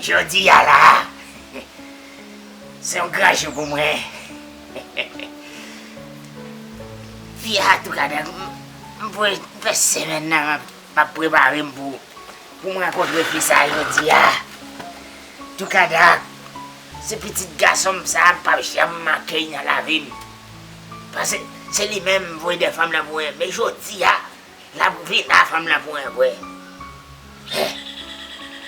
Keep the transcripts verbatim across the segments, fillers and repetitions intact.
Jodi a la, se yon gran jou pou mwen. Fi a tou ka dèk, m, m voye fè semèn nan, m ap, m ap prepare m pou, pou m rankontre fi sa jodi a. Tou ka dèk, se pitit gason m sa, m p ap janm manke l nan lavi m. Paske se li menm m voye dèyè fanm nan pou mwen. Men jodi a, l ap vin a fanm nan pou mwen vre.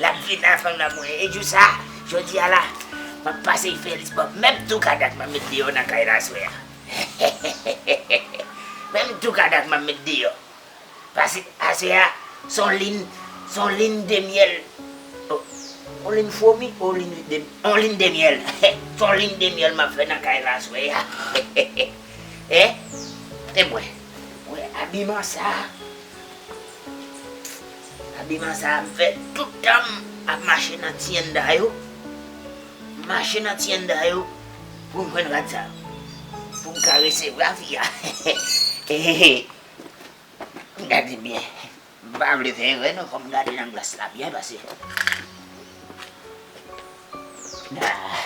L ap vin a fanm nan pou mwen. E jou sa, jodi a la, m ap pase Felis bò. Menm tou ka dèk m ap met deyò nan kay la aswè a. Menm tou ka dèk m ap met deyò. Paske aswè a, se yon lin, se yon lin de myèl. Oh, yon lin fomi, yon lin de, yon lin de myèl. Se yon lin de myèl m ap fè nan kay la aswè a. Eh, temwen. Wè, abiman sa. Abiman sa a, m fè tout tan m ap mache nan tienda yo. M mache nan tienda yo pou m jwenn rad sa. Pou m ka resevwa fi a. Gade byen. M pa vle fè erè non, fò m gade nan glas la byen pase. Ah,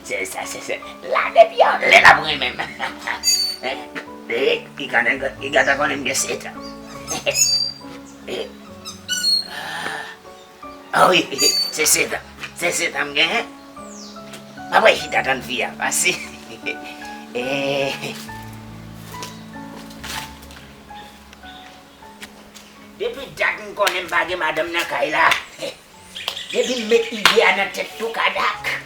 se sa, se sa. La depi anlè l ap renmen m. Eh, li konnen, li gentan konnen m gen sèt an. Eh, ah, ah wi, se sèt an. Se sèt an m genyen. M ap wè chita tann fi a pase. Eh. Depi dat m konnen m pa gen madanm nan kay la. Depi m met ide a nan tèt tou ka dak.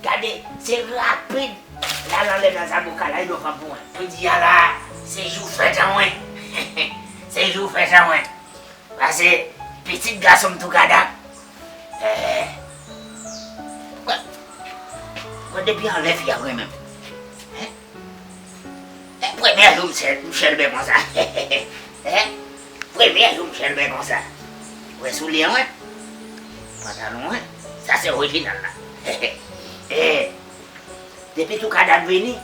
Gade, se rapid. L al anlè nan zaboka la, e nou pran pou mwen. Jodi a la, se jou fèt an mwen. Se jou fèt an mwen. Pase pitit gason m tou ka dak. Eh. Mwen, mwen depi anlè fi a vre menm. Eh? Eh, premyè jou m chèl, m chèlbè konsa. Eh? Premyè jou m chèlbè konsa. Wè soulye mwen? Pantalon mwen? Sa se orijinal la. Eh, depi tou ka dak vini,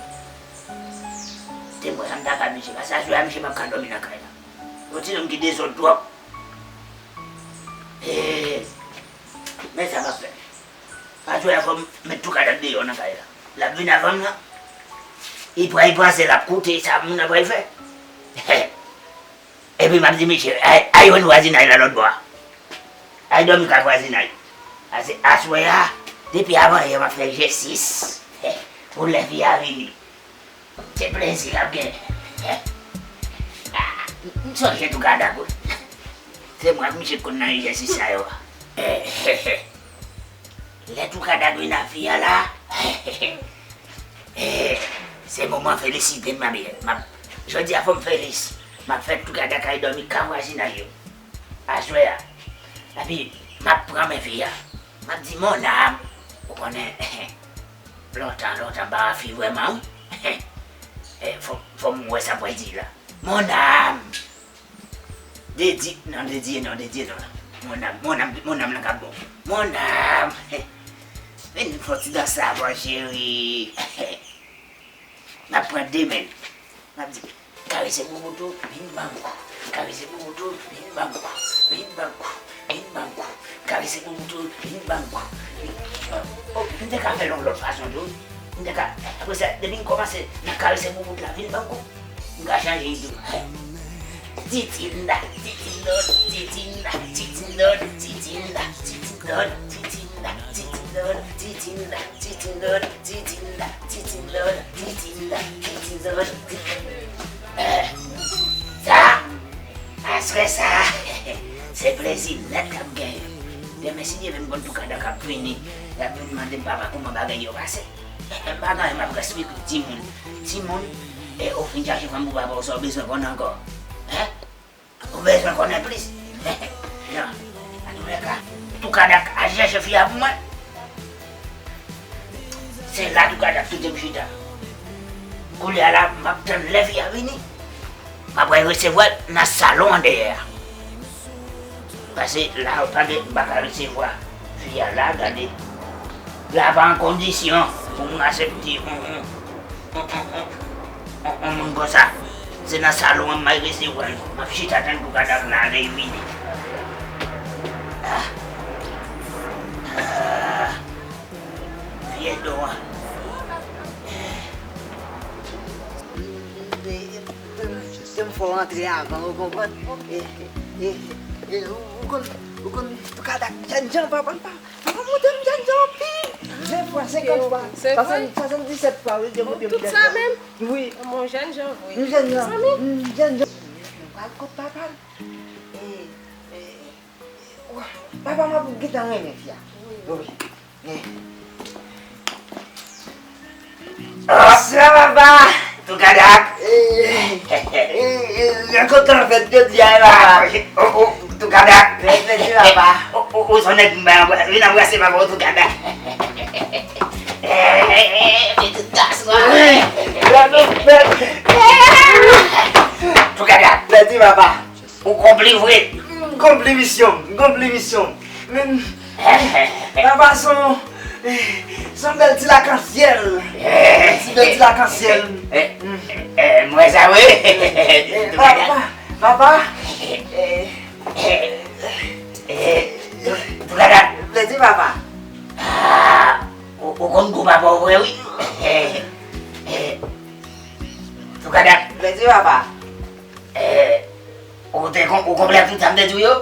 te mwen sa m ta ka misye. Pase aswè a misye p ap ka dòmi nan kay la. Yon ti nonm ki dezòd twòp. Eh, men sa m ap fè. Aswè a fò m met tou ka dak deyò nan kay la. L ap vin avan m nan. Li pran, li panse l ap koute sa moun nan pral fè. Epi m ap di misye, ay, ay jwenn vwazinay la lòt bò a. Ay dòmi kay vwazinay. Ase, aswè a, depi avanyè m ap fè egzèsis. Pou lè fi a vini. Se plezi l ap gen. M sonje tou ka dak wi. Se mwen ak misye k konn nan egzèsis sa yo a. Lè tou ka dak vin ak fi a la. Se moman felisite m ap ye. M ap, jodi a fò m felis. M ap fè tou ka dak al dòmi ka vwazinay yo. Aswè a. Epi, m ap pran men fi a. M ap di, mon âme. Ou konnen, lontan, lontan, m pa wè fi vrèman, wi. Eh, fò, fò m wè sa pral di la. Mon âme. Dedye, non, Dedye, non, Dedye, non. Mon âme, mon âme, mon âme lan k ap bon. Mon âme. Vin fè ti dans sa, mon cheri. M ap pran de men l. M ap di, karese boubout ou, vin ban m kou. Karese boubout ou, vin ban m kou. Vin ban m kou. Vin ban m kou. Karese boubout ou, vin ban m kou. Vin, oh, m te ka fè l yon lòt fason tou. M te ka, apre sa, depi m kòmanse nan karese boubout la, vin ban m kou. M ka chanje ide. Titinda, titindòd, titinda, titindòd, titinda, titindòd, titinda, titindòd, titinda, titindòd, titinda, titindòd, titinda, titindòd, ti-, eh, sa, aswè sa, se plezi nèt k ap genyen. Demen, si Dye vle, m konn tou ka dak ap vini. Y ap vin mande m, papa, kòman bagay yo pase? M pa gen anyen, m ap eksplike w, timoun. Timoun, e ou fin chache fanm pou papa w, sa w bezwen konnen ankò? Hein? Ou bezwen konnen plis? Non. Antoulèka, tou ka dak al chèche fi a pou mwen. Se la tou ka dak kite m chita. Koulye a la, m ap tann lè fi a vini. M ap al resevwa l nan salon an dèyè a. Pase la, pa gen, m pa ka resevwa fi a la, gade. La pa an kondisyon pou m aksepte yon, yon, yon, yon, yon, yon, yon moun konsa. Se nan salon an m al resevwa l. M ap chita tann tou ka dak la lè l vini. Ah. Antre avan, ou konprann? E, e, e, ou, ou konn, ou konn, Toukadak, jènjan, papa, papa, papa montre m jènjan anpil. Ven fwa, senkant fwa, swasann, swasanndisèt fwa, wi, yo montre m jènjan. Wi. Yon jènjan vre. M jènjan, m jènjan. M pral kot papa m. E, e, papa m ap gentan renmen fi a. Wi. Bonswa, papa! Toukadak! Rankontre an fèt jodi a, papa! O, o, Toukadak! Mèsi, papa! O, o, o, son nèg m ba, vin anbrase papa, o, Toukadak! Pitit gason an! Toukadak! Mèsi, papa! Ou konpli vre. M konpli misyon m, m konpli misyon m. Men, papa, se yon, se yon bèl ti lakansyèl. Ti bèl ti lakansyèl. M wè sa vre. Papa, papa. Toukadak. Plèzi, papa. Ou, ou konn gou papa w vre, wi. Toukadak. Plèzi, papa. Eh, ou te kon-, ou konprann tout sa m te di w yo?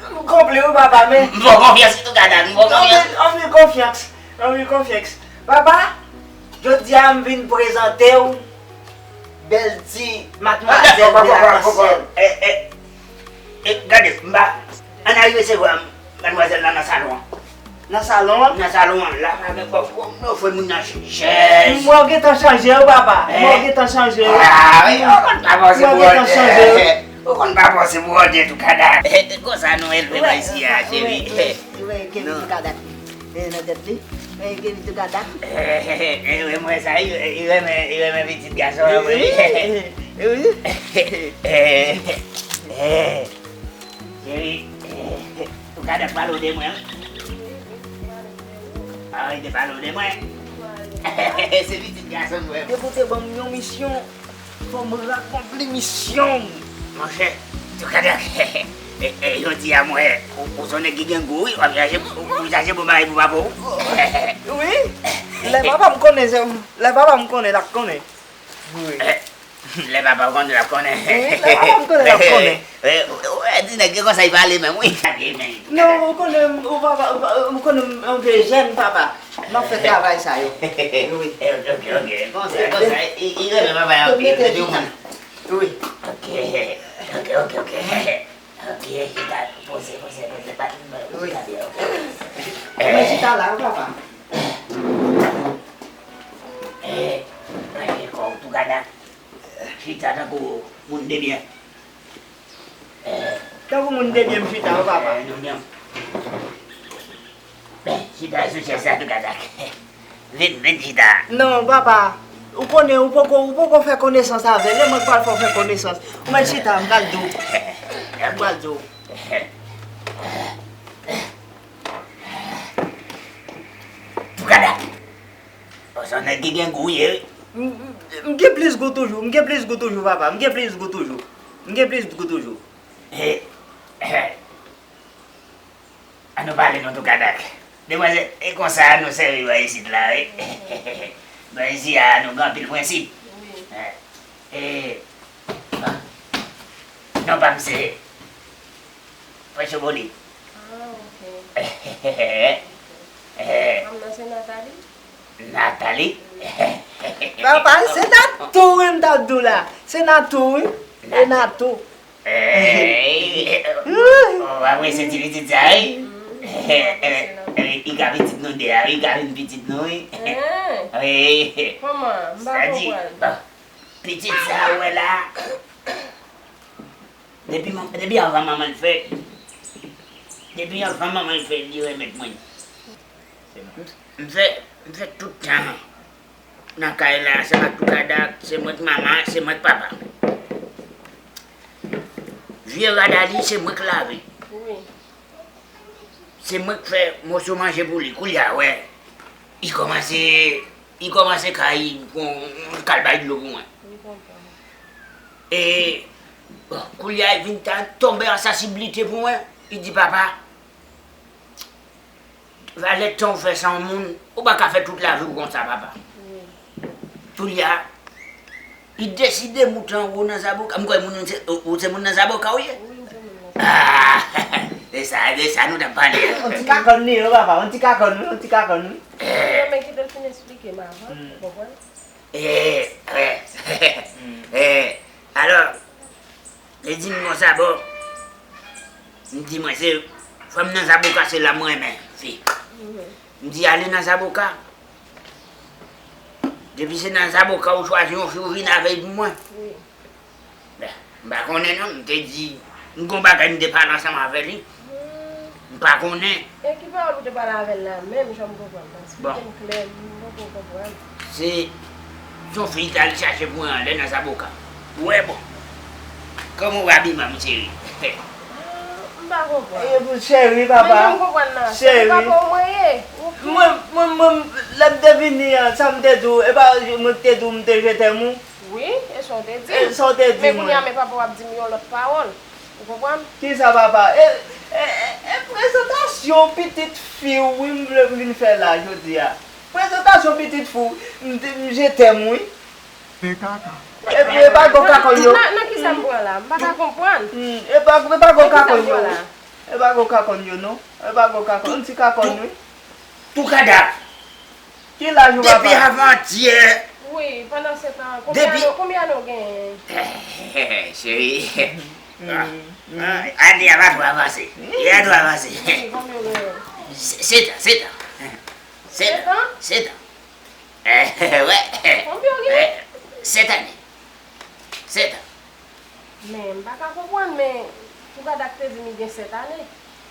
M konprann wi, papa, men m fè w konfyans wi, Toukadak, m fè w konfyans. Anpil, anpil konfyans. Anpil konfyans. Papa, jodi a m vin prezante w bèl ti madmwazèl Bèl Asyèl. Eh, eh, eh, gade, m pa, ann al resevwa madmwazèl la nan salon an. Nan salon an? Nan salon an, la, pa gen pòv, non, fè moun nan chèz. M wè w gentan chanje wi, papa. M wè w gentan chanje wi. Ah, wi, ou konn pa pase pou wòdè. Ou konn pa pase pou wòdè, Toukadak. Konsa nou elve nan isi a, cheri. Ou wè, ou wè, ou wè, Kevin Toukadak. E nan tèt li. Ou wè, Kevin Toukadak. E, e, e, mwen sa, li, li renmen, li renmen pitit gason an, wi. Wi, wi. E, e, e. Cheri, ou ka dèk pale w de mwen, wi. Ah, li te pale w de mwen. Se pitit gason m, wi. Depi w te ban m yon misyon, fò m akonpli misyon m. Monchè, Toukadak, e, e, jodi a, mwen, ou, ou se yon nèg ki gen gou, wi, w ap chache, ou, ou chache bon bagay pou papa w. Wi. Lè papa m konnen, se, lè papa m konnen, l ap konnen. Wi. Lè papa w konnen, l ap konnen. Wi, lè papa m konnen, l ap konnen. Wi, ou wè, ti nèg yo konsa, li pale menm, wi. Non, ou konnen, ou papa, ou pa, ou konnen m anpe jèn, papa. M ap fè travay sa yo. Wi. Ok, ok, ok. Konsa, konsa, li, li renmen papa l anpil, depi yon moun. Wi. Ok, ok, ok, ok. Ok, chita, poze, poze, poze, pa, pa, wi. Chita byen, ok. Mwen chita la, wi, papa. Eh, range kò w, Toukadak. Chita tankou moun de byen. Eh. Tankou moun de byen, m chita, wi, papa. Eh, nou byen. Ben, chita sou chèz la, Toukadak. Vin, vin chita. Non, papa. Ou konnen, ou poko, ou poko fè konesans avè l. E mwen k pral fè w fè konesans. Ou mèt chita, m pral di w. M pral di w. Toukadak. Bon, se yon nèg ki gen gou, ye, wi. M, m, m gen plis gou toujou, m gen plis gou toujou, papa. M gen plis gou toujou. M gen plis gou toujou. Eh, eh. An nou pale non, Toukadak. Demwazèl, e konsa nou sèvi bò isit la, wi. Bò isi a, nou gen anpil prensip. Wi. Eh, eh, non pa m se Frè Choboli. Ah, ok. Eh, non m nan se Nathalie. Nathalie? Papa, se Natou, wi, m t ap di w la. Se Natou, wi. E Natou. Ey, w apresye ti pitit sa, wi. Li ka pitit nou de a, wi, li ka vin pitit nou, wi. Wi. Sa di, bon, pitit sa ou wè la, depi, depi anvan manman l fèt, depi anvan manman l fèt, li remèt mwen. M fè, m fè tout tan nan kay la, se mwen k Toukadak, se mwen k manman, se mwen k papa. Vye rad a li, se mwen k lave. Wi. Se mwen k fè moso manje pou li. Koulye a, wè, li kòmanse, li kòmanse kay, pran, l al bay dlo pou mwen. M konprann. E, bon, koulye a, li vin ta-, tonbe an sansiblite pou mwen. Li di, "Papa, valè tan w fè san moun, ou pa ka fè tout lavi w konsa, papa." Wi. Koulye a, Li deside moute anwo nan zaboka. M kwè moun, ou se, ou se moun nan zaboka ou ye? Wi, m se moun nan zaboka. Ah, e sa, e sa nou t ap pale a. On ti kakòn li ye, papa, on ti kakòn, wi, on ti kakòn, wi. Mwen men kite l fin eksplike m avan, ou konprann? Eh, eh, eh, alò, li di m konsa, bon, m di mwen, se fanm nan zaboka, se la m renmen fi. M di, ale nan zaboka. Depi se nan zaboka ou chwazi yon fi, ou vin avè l pou mwen. Wi. Ben, m pa konnen non, m te di, m gon bagay m te pale ansanm avè li. M pa konnen. E ki pawòl ou te pale avè l la menm, jan m konprann? Bon. Esplike m klè, m poko konprann. Se, se yon fi ki al chache pou mwen anlè nan zaboka. Ou wè, bon. Kòman w abi manm, cheri? M pa konprann. E pou cheri, papa. Men jan m konprann nan, se papa w mwen ye. Mwen, mwen, mwen, lè m te vini an, sa m te di w, e pa mwen te di w m te je t'aime ou? Wi, e sa w te di. E sa w te di mwen. Men kounye a, men papa w ap di m yon lòt pawòl. Ou konprann? Kisa, papa? E, e, e, e prezantasyon pitit fi w, wi, m vle m vin fè la, jodi a. Prezantasyon pitit fi w, m, m je t'aime, wi. Se kaka. Epi e pa gwo kakòn yo. Nan, nan kisa m pran la? M pa ka konprann. Hmm, e pa, e pa gwo kakòn yo. E pa gwo kakòn yo, non. E pa gwo kakòn. Yon ti kakòn, wi. Toukadak. Ki laj ou, papa? Depi avantyè. Wi, pandan setan, konbyen ane, konbyen ane w genyen? Cheri. Ah, ah, ane a pa twò avanse. Li a twò avanse. Wi, konbyen w genyen? Se, setan, setan. Setan? Setan? Setan. Eh, wè. Konbyen w genyen? Eh, sèt ane. Sèt an. Men, m pa ka konprann, men Toukadak te di m li gen sèt ane,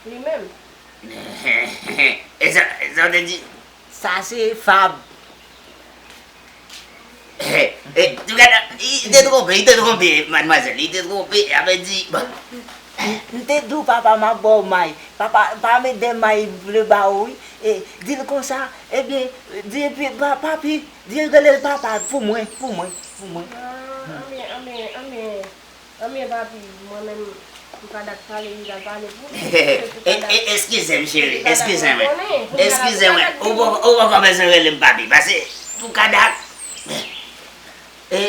li menm. E sa, e sa w te di? Sa se fab. Eh, eh, Toukadak, li te twonpe, li te twonpe, madmwazèl, li te twonpe, avè di, bon. M te di w papa m ap ba w may. Papa, pa met de may vle ba w, wi. E, di l konsa, ebyen, di epi, pa, papi, di rele l papa pou mwen, pou mwen, pou mwen. Ah, anben, anben, anben, anben, papi, mwen menm, m pa dak pale, m pral pale pou li. E, e, eskize m, cheri, eskize m. Eskize m. Ou poko, ou poko bezwen rele m papi, paske Toukadak, e,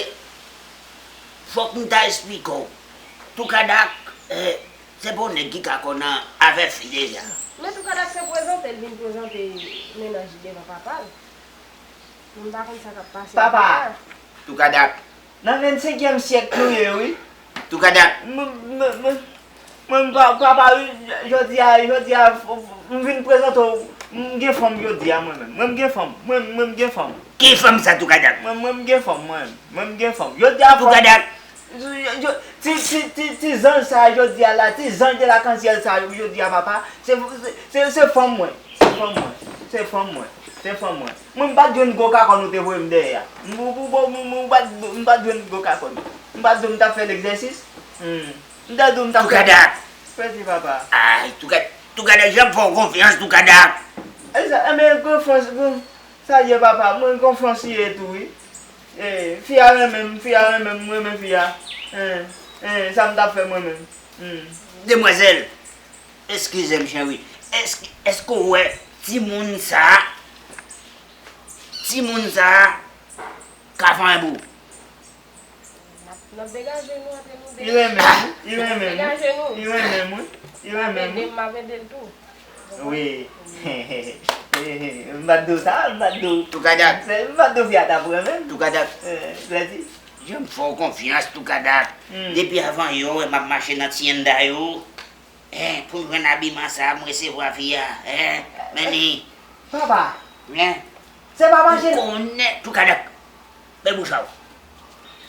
fòk m ta esplike w. Toukadak, e, se pa yon nèg ki ka konn afè fi deja. Men Toukadak se prezante l vin prezante mennaj li devan papa l. Mwen m pa konn sa k ap pase. Papa. Toukadak. Nan vennsenkyèm syèk nou ye, wi. Toukadak. Mwen, mwen, mwen, mwen, pa, papa, wi, jodi a, jodi a, m vin prezante w, m gen fanm jodi a, mwen menm. Mwen, m gen fanm. Mwen, mwen, m gen fanm. Ki fanm sa, Toukadak? Mwen, mwen, m gen fanm, mwen. Mwen, m gen fanm. Jodi a, fanm. Toukadak. Yo, yo, ti, ti, ti, ti zanj sa a jodi a la, ti zanj de lakansyèl sa a jodi a, papa, se, se, se, se fanm mwen, se fanm mwen, se fanm mwen, se fanm mwen. Mwen, m pa t jwenn gwo kakòn ou te voye m dèyè a. M, m, m, m, m, m pa t, m pa t jwenn gwo kakòn. M pa t di w m t ap fè legzèsis? Hmm. M te di w m t ap fè. Toukadak. Pèdi papa. Ay, Toukadak, Toukadak, jan m fè w konfyans, Toukadak. E sa, enben, konfyans, kon, Sa ye papa, mwen konfyans li ye tou wi. E, fi a renmen m, fi a renmen m, m renmen fi a. En, en, sa m t ap fè mwen menm? Hmm. Demwazèl, eskize m cheri. Èske, èske w wè timoun sa a, timoun sa a ka fè anyen pou ou? N ap, n ap degaje nou antre nou de. Li renmen m, li renmen m, wi. Degaje nou. Li renmen m, wi. Li renmen m, wi. Ede m, m ap ede l tou. Wi. M pa t di w sa, m pa t di w. Toukadak. M pa t di w fi a t ap renmen m. Toukadak. Eh, Lèdi. Jan m fè w konfyans, Toukadak. Hmm. Depi avan yè, w wè m ap mache nan Tienda yo. Hein, pou m jwenn abiman sa a, m resevwa fi a. Hein, men li. Papa. Hein? Se pa mache. Ou konnen, Toukadak. Bèl bouch a w.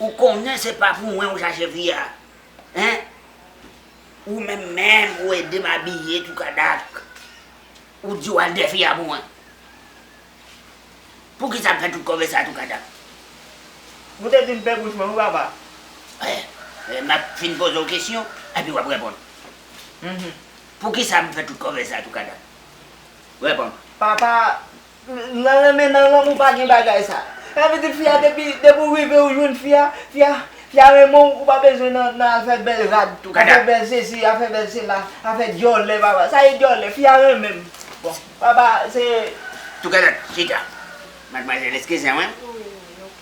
Ou konnen se pa pou mwen ou chache fi a. Hein? Ou menm menm, ou ede m abiye, Toukadak. Ou di w al dèyè fi a pou mwen. Poukisa m fè tout kòve sa, Toukadak? Ou te di m pè bouch mwen, wi, papa. Eh, eh, m ap fin poze w kesyon, epi w ap reponn. Mhm. Poukisa m fè tout kòve sa, Toukadak? Reponn. Papa, nan renmen, nan lanmou, pa gen bagay sa. Sa vle di fi a, depi, depi w rive, ou jwenn fi a, fi a, fi a renmen w, ou pa bezwen nan, nan afè bèl rad, afè bèl sesi, afè bèl sela, afè dyòlè, papa. Sa e dyòlè, fi a renmen m. Bon, papa, se. Toukadak, chita. Madmwazèl, eskize m, wi. Wi, wi, ok.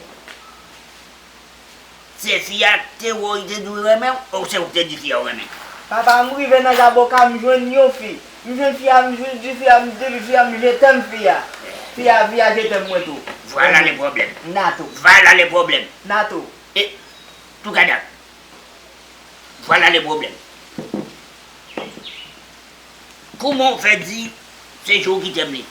Se fi a te wè w, li te di w renmen w, ou se ou ki te di fi a w renmen? Papa, m rive nan Zaboka, m jwenn yon fi. M jwenn fi a, m jwenn di fi a, m di fi a, m je t'aime fi a. Fi a, fi a je t'aime mwen tou. Vwala le pwoblèm. Nato. Vwala le pwoblèm. Nato. E, Toukadak. Vwala le pwoblèm. Kouman w fè di se je w ki t'aime li?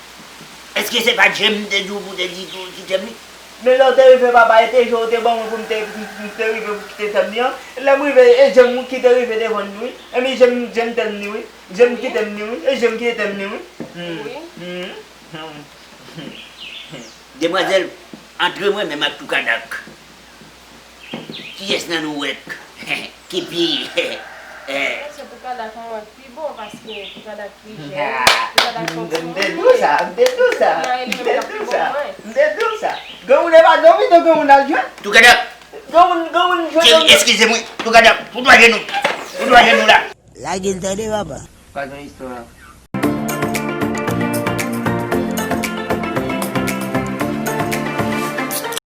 Èske se pa je m te di w pou w te di tou ki t'aime li? Men lè w te rive papa, e te je w te ban mwen pou m te, m te rive pou kite t'aime li an. Lè m rive, e je m ki te rive devan li wi. Ebyen je m, je m t'aime li wi. Je m ki t'aime li wi. E je m ki t'aime li wi. Hmm. Wi. Hmm. Demwazèl, antre mwen menm ak Toukadak. Kiyès nan nou wèk ki pi, eh, Mesye Toukadak mwen pi bon paske Toukadak pi jèn. Ah, Toukadak se yon m te timoun. Di w sa, m te di w sa, m te di w sa, m te di w sa. Granmoun e pa dòmi, non, granmoun al jwe. Toukadak. Granmoun, granmoun jwe, granmoun. Eskize mwen, Toukadak, pou twa jenou, pou twa jenou la. Lage l tande, papa. Pa gen istwa.